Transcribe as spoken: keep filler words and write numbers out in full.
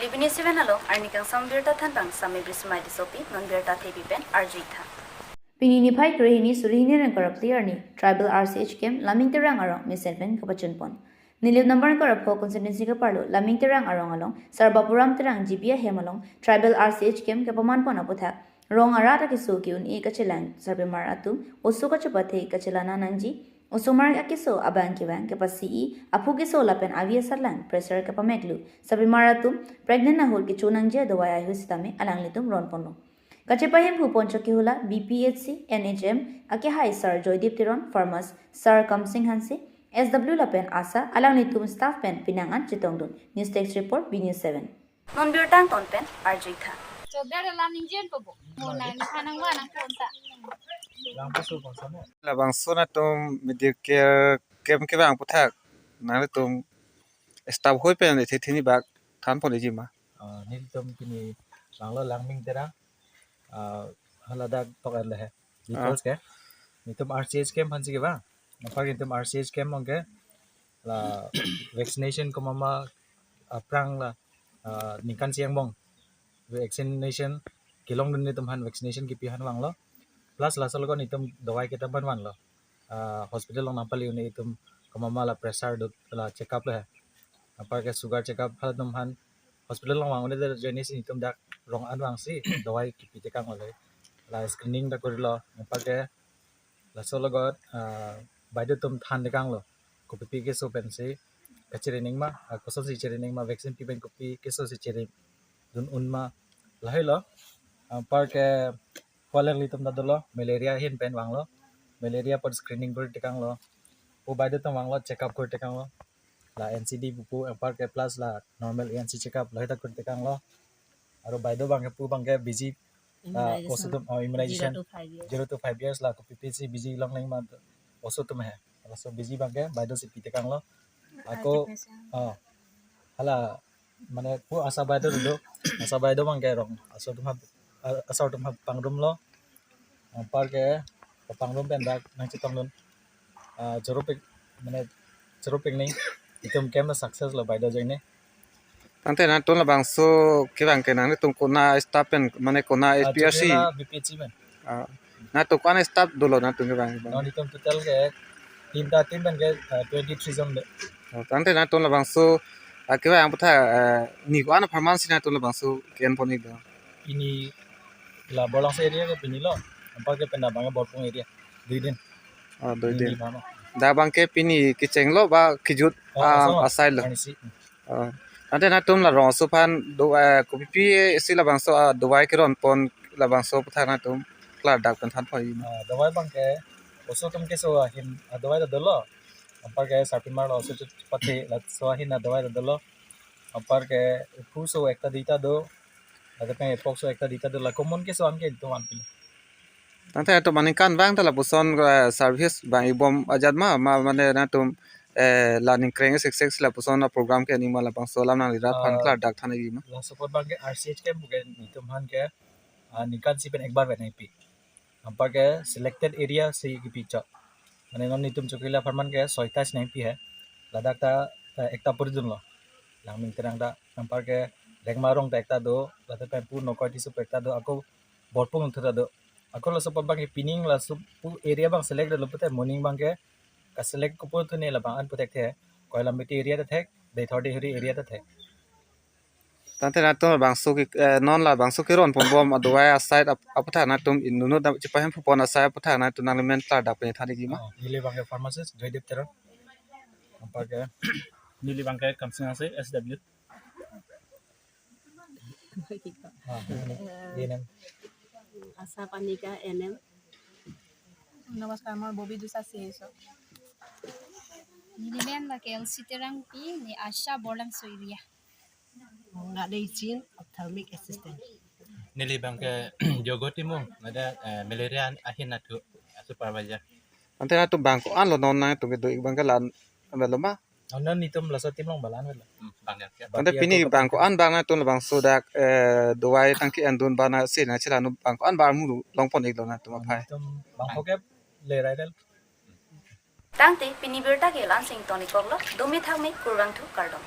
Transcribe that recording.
Neli B News seven along arni kangsam birta thanpang Sami Brismai Tissopi, non birta thepi pen arju-ik tha. Pini niphai krehini suri hini ra ingkoi ra phli arni Tribal R C H camp Lamingterang arong mesen pen kapachunpon. Nilip number ingkoi ra pho constituency keparlo Lamingterang arong along Sar Bapuram Terang G B ahem along Tribal R C H camp kepamanpon aputhak rong arat akeso ke-un-e kachelang sarpimar atum oso kachepathe kachelana nangji, osomar akeso abang kevang kepasi-i, aphu keso lapen avi asatlang pressure kepameklu sarpimar atum, pregnant ahut kecho nangji adawai ahu sitame alanglitum ronponlo. Kachepahemphu ponchok kehula B P H C N H M akehai Sar Joydeep Teron, pharmacist Sar Kamsing Hanse, S W lapen ASHA, alanglitum staff pen penang an chetongdun. News Desk Report, B News seven. Non birta angton pen arju-ik tha. Choder alam ningjen po bo. Mo nang ni khanang wa nang konta. Labangso nangtum medical camp kevang aputhak nangtum staff hoi pen the thini bak thanpon-ikji ma? Ah, nelitum pini vanglo Lamingterang. Ah, haladak tok arle he. Details ke. Nelitum R C H camp aphansi kevang. Apar nelitum R C H camp along ke la vaccination komat ma aphrang la, ah, ningkan isi angbong vaccination kelongdun, nelitum aphan vaccination kipi aphan vanglo. Plus laso along nelitum dawai ketampan vanglo. Ah, hospital along nangpale un-e itum komat ma la pressure do la check up lo he. Apar ke sugar check up halatum aphan hospital along vang un-e, ajoinesi nelitum dak rong an vangsi dawai kipi tekanglo le. La screening ta kurilo, apar ke laso along, ah, baideo atum than tekanglo. Kopipi keso pensi kachere nangma, ah, kosonsi chere nangma, vaccine pi pen kopi keso si chere dun un ma, lahelo. Apar ke alanglitum ta dolo, malaria ahin pen vanglo. Malaria apot screening kuri tekanglo. Pu baideo atum vanglo, check up kuri tekanglo. La N C D pupu, apar ke plus la normal A N C check up lahai ta kuri tekanglo. Aro baideo abang ke pu abang ke busy, ah, immunization, oso atum, ah, immunization zero to five years. Zero to five years la kopipi si busy long nangma oso atum he. Laso busy abang ke baideo si pi tekanglo. Ako, ah, hala mane pu ASHA baideo do, ASHA baideo abang ke rong aso atum ha, ah, aso atum ha pangrum lo. Apar ke pangrum pen dak nangchetongdun. Ah, choro pik, mane choro pik ni itum camp success lo baideo ajoine. Tangte nangtum labangso kevang ke nangtum konat staff pen, mane konat, ah, H P R C? Chokila B P H C pen. Ah, nangtum konat staff dolo nangtum kevang? Non itum total ke tinta team pen ke, ah, twenty-three jon de. Oh, tangte nangtum labangso, ah, kevang aputhak, ah, ni ko-an apharman si nangtum labangso ke-enpon-ik do? Pini la Borlangso area ke pini lo, apar ke pen abang ke Borpung area. Dui din. Oh, dui din. Pini abang. Dak abang ke pini kecheng lo ba kejut, oh, ah, asai lo. Arnisi. Oh. Tangte nangtum la rong aso aphan do, eh, kopipi si labangso, ah, dawai keronpon labangso aputhak nangtum klardak pen thanpon-ikji ma? Ah, dawai abang ke oso atum keso ahin, ah, dawai ta dolo. Apar ke sarpimar lo oso chepathe, laso ahin adawai ta dolo. Apar ke aphu so ekta duita do, lapen epok so ekta duita do, la common keso an ke itum vanpilo. Tangte nangtum aningkanvang ta lapuson, eh, service vang-ikbom ajat ma, ma mane nangtum, eh, la ningkreng seksek si lapuson a-program ke-en-ik ma, labangso alam nangli rat aphan, ah, klardak than-ikji ma? Laso apot abang ke R C H camp pu ke nelitum aphan ke, ah, ningkan isi pen ekbar vet nangpi. Apar ke selected area si kipi chot. Mane non nelitum Chokila apharman ke soita si nangpi he. Ladak ta, eh, ekta puri dunlo. Lamingterang ta, apar ke Rengma arong ta ekta do, ladak pen pu Nokoi Tisso pu ekta do, ako Borpung thu ta do. Ako laso apot abang ke pining laso pu area abang select lo pute, moning abang ke ka-select koputhu ne labang an pu thekthe. Koilamati area ta thek, Deithor Deihori area ta thek. Tangte nangtum labangso ke, eh, non labangso keronponbom adawai asai ap-, aputhak nangtum inut inut dam chepahemphu pon asai aputhak nangtum nangli men klardak pen than-ikji ma? Oh, neli abang ke pharmacist Joydeep Teron. Apar ke? Neli abang ke Kamsing Hanse, S W. Ah, ini, eh, A N M. Asha Panika, A N M. নমস্কাৰ, মই ববি দুচা C H O'. Neli men abang ke Elsie Terangpi, ne ASHA Borlangso area. Nang Deichin, ophthalmic assistant. Neli abang ke Jogo Timung, nada, eh, malaria ahin athu, ah, supervisor. Tangte nangtum bang ko-an lo non nangtum kedo-ik abang ke la-an avelo ma? Oh, non nelitum laso team along ba la-an avelo. Hmm, bang ya. Tangte pini bang ko-an abang nangtum labangso dak, eh, dawai tangke endun ba na si nangchelanu bang ko-an abang mu longpon-iklo nangtum aphai? Nelitum bang ko ke le rai del. Tangte pini birta ke la-ansi ington-ikkoklo, dome thakme kurvangthu kardom.